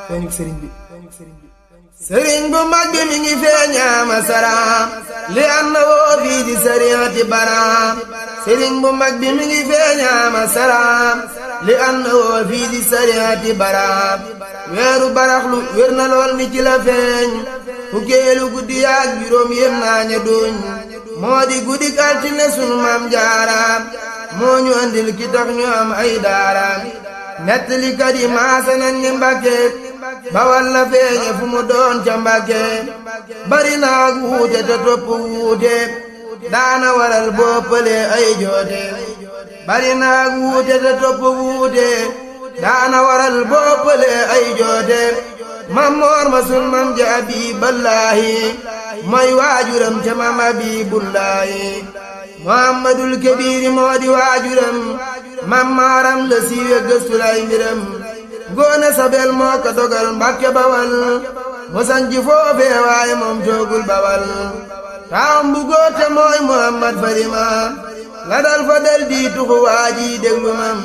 feeñu sëriñ bi sëriñ bu mag bi mi ngi feeñaama saraam li am na woo fii di sariati baraam sëriñ bu mag bi mi ngi feeñaama saraam li am na woo fii di sariati baraam weeru baraxlu wér na lool ni ci la feeñ fukkeelu guddi yaak juróom yem naa ña duñ moo di guddi altine sunu maam jaaraam moo ñu andil ki tax ñu am ay daaraam nettalikat yi maase nañ ni Mbàkke bawal la feeñe fu mu doon ca Mbàkke bari naag wuute te topp wuute daana waral boppale ay joote bari naag wuute te topp wuute daana waral boppale ay joote Mammoor ma sun mam ja Abiballaahi mooy waajuram ca mam Abibullaahi Muhammadul Kabiiri moo di waajuram mam maaram la siiwe gëstu lay mbiram Ngoone Sabel moo ko dogal Mbàkke Bawal mu sanci foofee waaye moom toogul Bawal taawam bu góote mooy Muhammad Farima la dal fa del di tuxu waaji déglu mam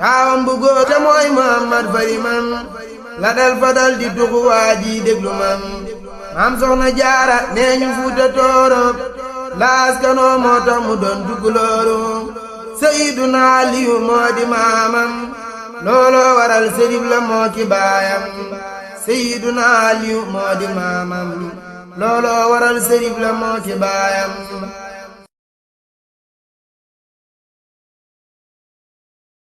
taawam bu góote mooy Muhammad Farima la dal fa dal di tuxu waaji déglu mam maam Soxna Jaara nee ñu Fuuta Tooro laas kanoo moo tax mu doon tukulóoru Seyduna Aliyu moo di maamam looloo waral sërif la moo ki baayam Seyduna Aliyu moo di maamam looloo waral sërif la moo ki baayam